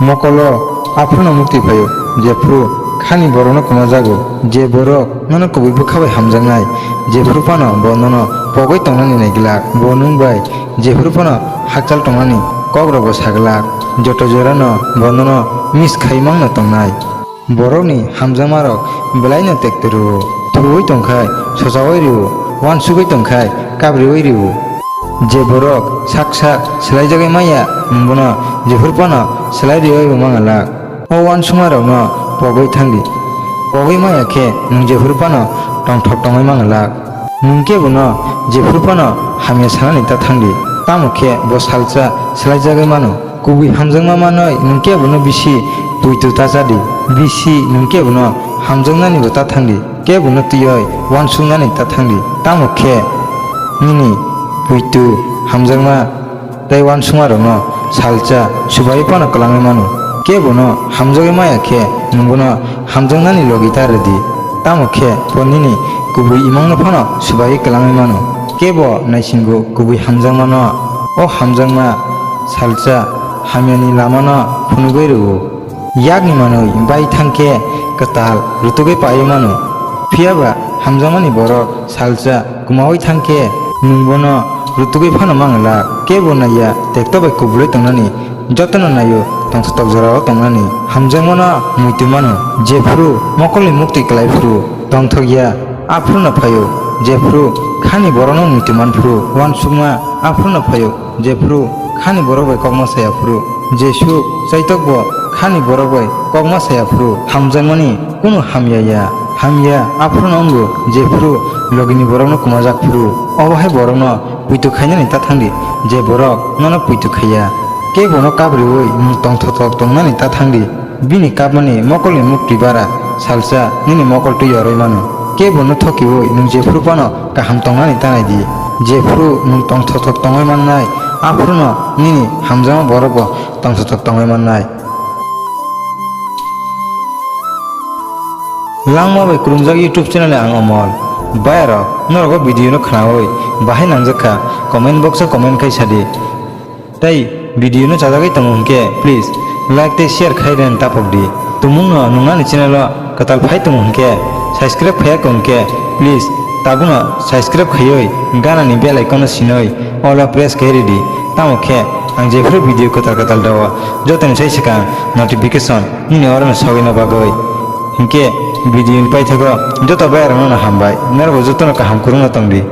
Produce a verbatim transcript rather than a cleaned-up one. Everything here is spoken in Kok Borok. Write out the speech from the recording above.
Mokolo aphuru no mukti phaio, jephuru khani borokno kwmajago. Je borok nono kubui bwkha bai hamjaknai, jephuru phano bo nono pogwi tongnani naiglak. Bo nwng bai jephuru phano hakchal tongnani kokrokbo saglak. Joto jorano bo nono miss khai mangno tongnai. Borokni hamjakmarok belaino tekto rwo. Thuwi tongkhai sochaui rwo, uansugwi tongkhai kabriui rwo. Je borok sak sak swlaijagwi manya, nwng bono jephuru phano swlai rwui bo mangalak. O uansukmarokno pogwi thangdi. Pogwi manya khe nwng jephuru phano tongthok tongwi mangalak. Nwng kebono jephuru phano hamya sanani ta thangdi, tamo khe bo salsa swlaijagwi mano. Kubui hamjakma manwi nwng kebono bisi puitu ta chadi. Bisi nwng kebono hamjaknanibo ta thangdi, kebono twiwi uansuknani ta thangdi, tamo khe nini puitu hamjakma tei uansukmarokno salsa subai phano kwlangwi mano. Kebono hamjagwi maya khe nwng bono hamjaknani logi ta rwdi, tamo khe bo nini kubui imangno phano subai kwlangwi mano. Kebo naisingo kubui hamjakmano. O hamjakma salsa hamyani lamano phunugwi rwo. Yakni manwi bai thang khe kwtal rutugwi paiwi mano. Phiya ba hamjakmani borok salsa kwmaui thang khe nwng bono rutugwi phano manglak. Kebo naiya tekto bai kubulwi tongnani, jotono naio tongthok jorao tongnani. Hamjakmano muitu mano, jephuru mokolni mukti kwlai phuru tongthok ya. Aphuru no phaio, jephuru khani borokno muitu man phuru, uansukma aphuru no phaio, jephuru khani borok bai kokma saya phuru, jesuk chaitokbo khani borok bai kokma saya phuru, hamjakmani kunu hamya ya. Hamya aphuru no wngo, jephuru logini borokno kwmajak phuru. Obo hai borokno puitu khainani ta thangdi, je borok nono puitu khaiya. Kebono kabriui nwng tongthok tongnani ta thangdi. Bini kapmani mokolni mukti bara salsa nini mokol twi yorwi mano. Kebono thokiui nwng jephuru phano kaham tongnani ta naidi. Jephuru nwng tongthok tongwi mannai, aphuruno nini hamjakma borokbo tongthok tongwi mannai. Langma bai kwrwngjak YouTube channel ni ang Omol. Bayarok, norok o video no khwnaui bahai nangjak kha, comment box o comment khai sadi. Tei video no chajagwi tongo hwnkhe, please like tei share khai rwna tapok di. Tumungno nwng ani channel o kwtal phai tongo hwnkhe, subscribe khaiya kho hwnkhe, please tabukno subscribe khaiwi ganani bell icon no sinoi all o press khai ridi. Tamo khe ang jephuru video kwtal kwtal rwo, jotoni sai swkang notification nini orono sogwino bagwi. Hwnkhe video ni paithago joto bayarokno hambai, norokbo jotono kaham kwrwngno tongdi.